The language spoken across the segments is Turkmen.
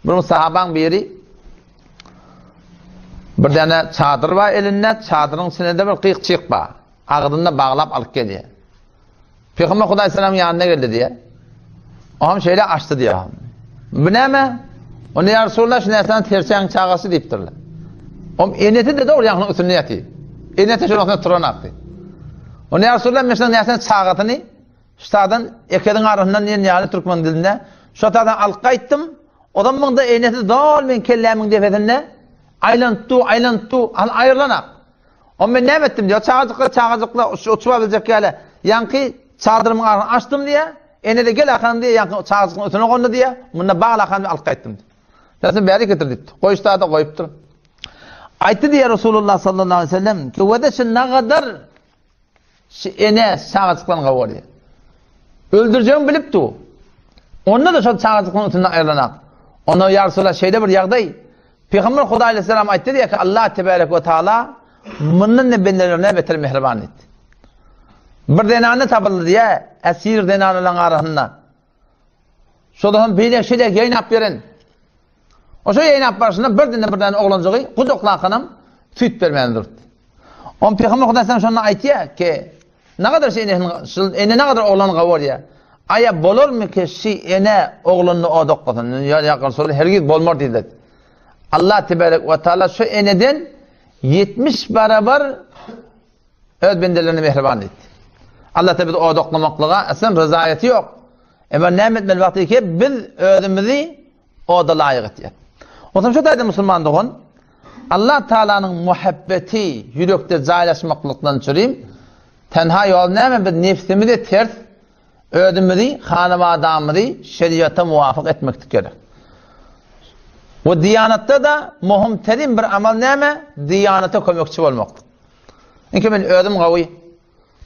Bir sahabaň biri bir däne çadyr bar elinde, çadyryň içinde bir gyk-çyk bar. Agzynda baglap alyp gelýär. Pygamber Hudaý salam ýanyna geldi diýýär. Oňam şeýle açdy diýýär. Bu näme? Onda ýa Resulullah şu närsani serçäň çagasy diýipdirler. Om enesi de dogry ýaňynyň üstünde ýatyr. Enesi şonuň üstünde turan akdy. Onda ýa Resulullah men şunuň närsani çagasyny şu taýdan ekeziň arasyndan diýen ýaly türkmen dilinde şu taýdan alyp gaýtdym. Ozam muňda enesi doly meň kellämiň depesinde aýlanyp dur, aýlanyp dur, hal aýrylanak. Onda men näme etdim diýýär. Çagajyklar, çagajyklar uçup biljek ýaly. Ýaňky çadyrymyň arasyn açdym diýýär. Ene-de gel akan diýýär, ýaňky çagajygyň üstüne gondy diýýär. Munda bal akan alyp gaýtdym. Näsini bäri getir diýipdir. Goýuşda-da goýupdyr. Aýtdy diýýär Resulullah sallallahu aleyhi ve sellem, ki wede şu nagadar Şu ene çagajyklaryny gowurýar. Öldürjegini bilip dur. Onda-da şol çagajyklaryň üstünden aýrylanak. Onda ýa Resulallah şeýle bir ýagdaý, Pygamber Hudaý aleyhisselam aýtdy diýýär ki, Allah tebarek we taala mundan-da bendelerine beter mähriban diýdi. Bir zenany tapyldy diýýär, esir zenanlaryň arasynda. Şol hem beýle şeýle ýaýnap ýören. Oşo ýaýnap barşynda bir dinde bir däne oglanjygy gujaklakanam süýt bermän durdy. On Pygamber Hudaý sen şonda aýtýar ki, nagadar şi enesini, şul ene nagadar oglany gawarýar. Aýa bolarmy ki şi ene oglanyny odaklasyn? Ýa ýa Resulallah hergiz bolmar diýdiler. Allah tebarek we taala şu eneden 70 barabar öz bendelerine mähriban diýdi. Allah te bizi odaklamaklyga aslan rızaýeti ýok. Emma näme etmeli wagty ki biz özümizi oda laýyk etýär. Onsoň şu taýda musulman dogan Allah Taalanyň muhabbeti ýürekde jaýlaşmaklykdan çürim tenha ýol näme biz nefsimize ters özümizi, hanabadamyzy şeriata muwafyk etmeklik gerek. We diýanatda da muhim terim bir amal näme? Diýanata kömekçi bolmaklyk. Inki men özüm gawy,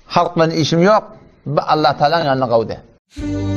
halk bilen işim ýok, bu Allah Taalanyň ýanynda gawy däl.